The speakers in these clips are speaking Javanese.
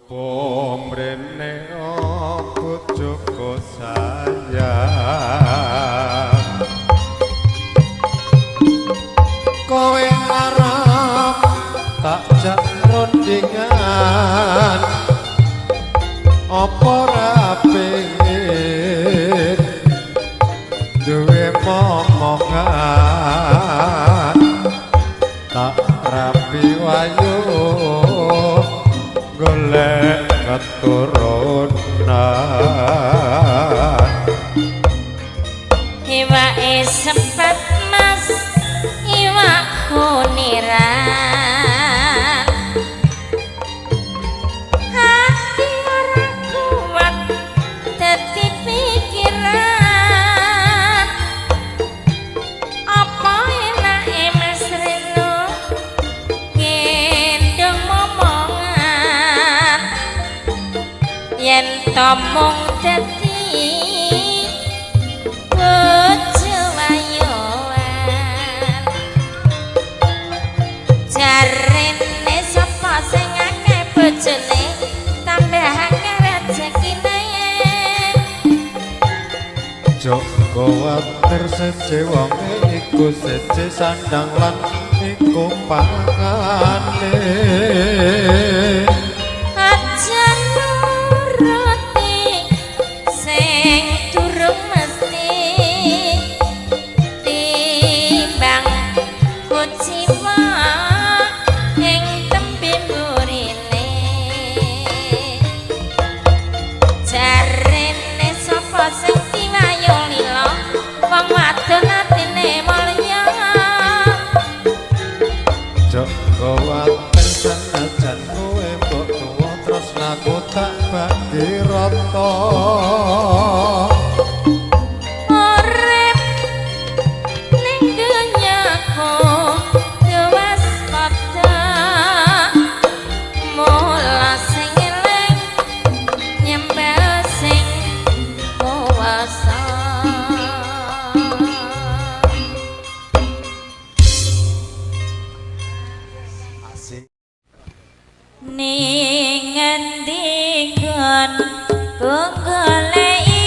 Coba mrene bojoku sayang, kowe arep tak jak rundingan, apa ora pengin duwe momongan? Tak rapi wayu golek keturunan. Iwake sepet mas, iwak kuniran, hati ora kuat dadi pikiran. Apa enake Mas Reno gendong momongan, yen to mung dadi bojo wayoan? Jarene sapa sing akeh bojone tambah akeh rezekine. Joko watir siji wonge iku siji sandang lan iku pangane. Aja nuruti sing durung mesti, timbang kuciwa ing tembe mburine. Jarene sapa sing diwayo lila, wong wadon atine mulya. Joko watir senajan kowe mbok tuwa tresnaku tak bagi rata. Urip ning dunyaku waspada, mula sing eling nyembah sing kuwasa. Asik. Ning ngendi nggon goleki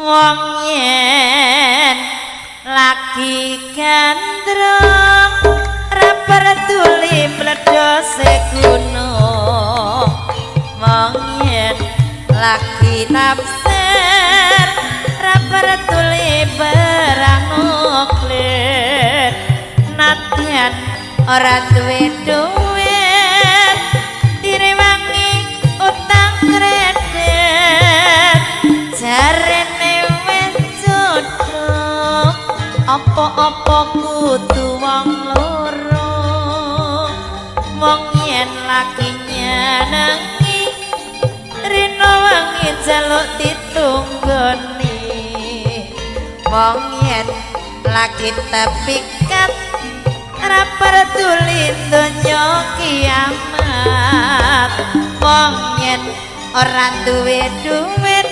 Wong yen lagi gandrung ra peduli bledose gunung. Wong yen lagi nafsir ra peduli perang nuklir. Nadyan ora duwe duit direwangi utang kredit, jarene wis jodoh apa-apa kudu wong loro. Wong yen lagi nyenengi rino wengi jaluk ditunggoni. Wong yen lagi tepikat ra peduli donya kiamat. Wong yen ora duwe duit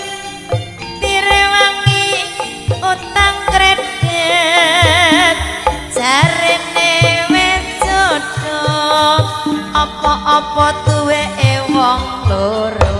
direwangi utang kredit, jarene wis jodoh apa-apa duweke wong loro.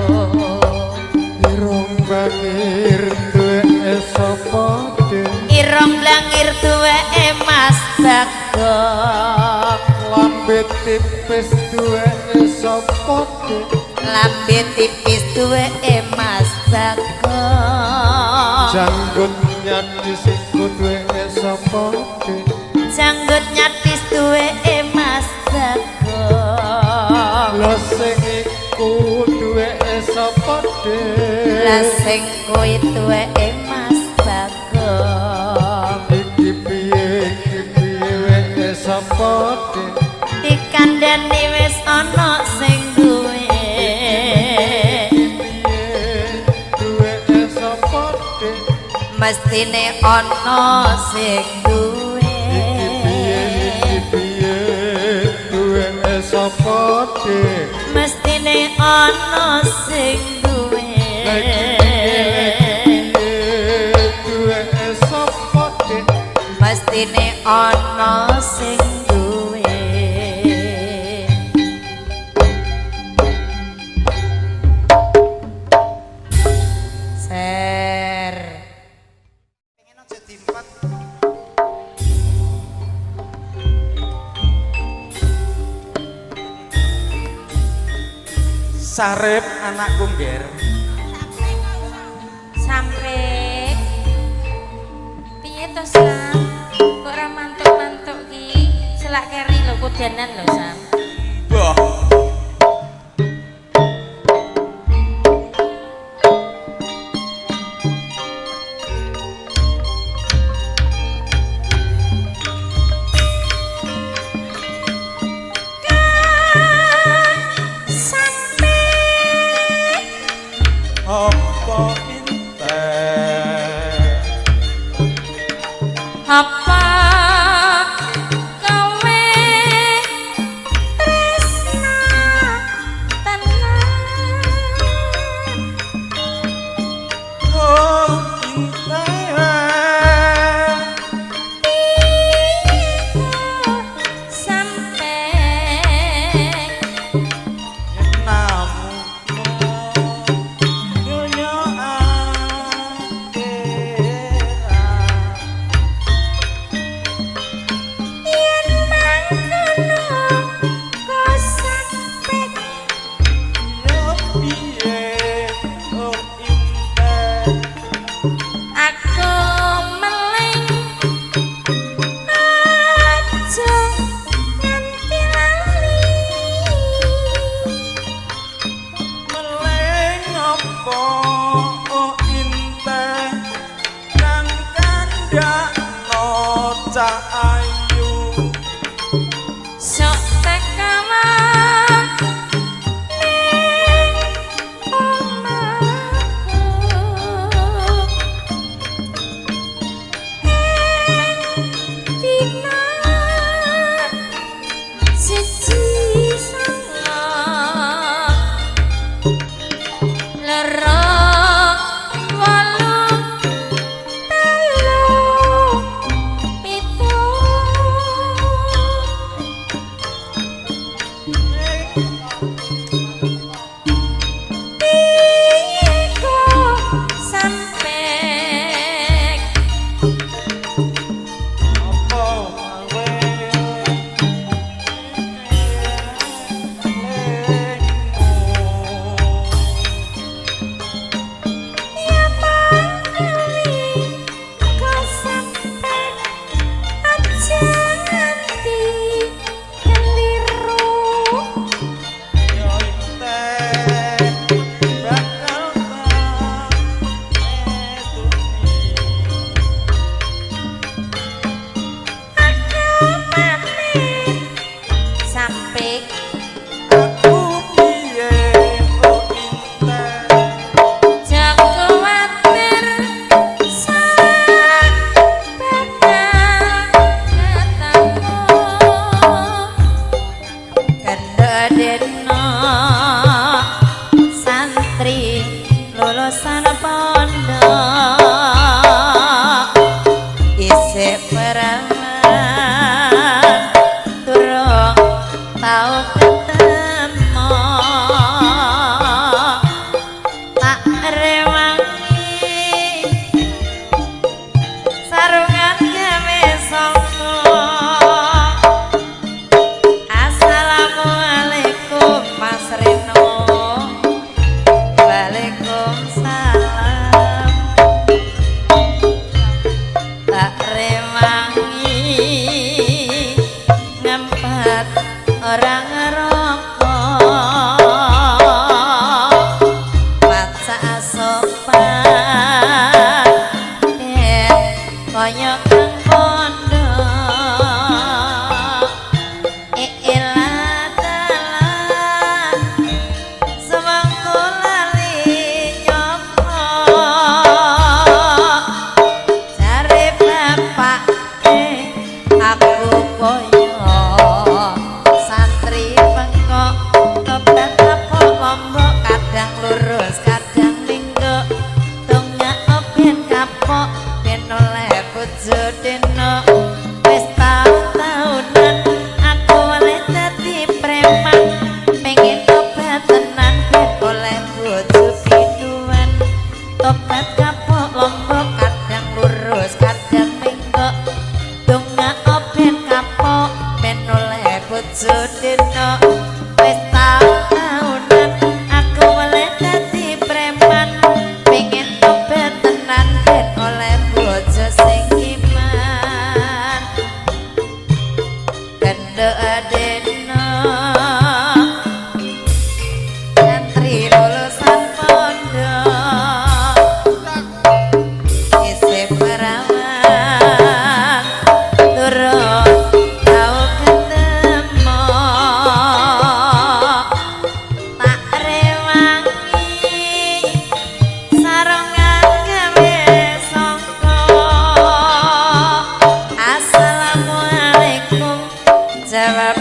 Irung bangir duweke sapa Dik? Irung blangir duweke Mas Bagong. Lambe tipis duweke sapa Dik? Lambe tipis duweke Mas Bagong. Janggut nyadis iku duweke sapa Dik? Janggut nyatis duweke Mas Bagong. Lha sing iku duweke sapa Dik? Lah sing kuwi duweke Mas Bagong. Iki piye weke sapa Dik? Dikandani wis ana sing duwe. Iki piye duweke sapa Dik? Mestine ana sing duwe. Iki piye duweke sapa Dik? Mestine ana sing duwe. Iki piye duweke sapa Dik? Mestine ana sing duwe. Ser. Pengen aja diempat. Sarip anakku ngger. Sampe piye to Sam? Kok ora mantuk-mantuk ki? Selak keri lho kudanan lho Sam. Mbah. Sampe Apa pinter? apa kowe tresna tenan? Oh pinter. Sampe Namu dunya lulusan pondok, isih perawan durung tau ketemu. Tak rewangi sarungan gawe songko. Assalamualaikum Mas Reno, waalaikumsalam. Tak rewangi ngempet orang ngerokok, maca sopan ben kaya kang pondok. Elah dalah semangko lali nyopo, jare bapak aku koyo santri bengkok, tobat kapok lombok, kadang lurus kadang minggok, dongak ben kapok ben oleh bojo deno. Wis taun-taunan aku oleh dadi preman, pengen tobat tenan ben oleh bojo biduan. Tobat kapok lombok, kadang lurus kadang minggok, dongak ben kapok ben oleh bojo deno. Wis taun-taunan aku oleh dadi preman, pengen tobat tenan ben oleh bojo sing iman. Kendek deno santri lulusan pondok, isih perawan durung tau ketemu. Tak rewangi sarungan gawe songko. Assalamualaikum jawab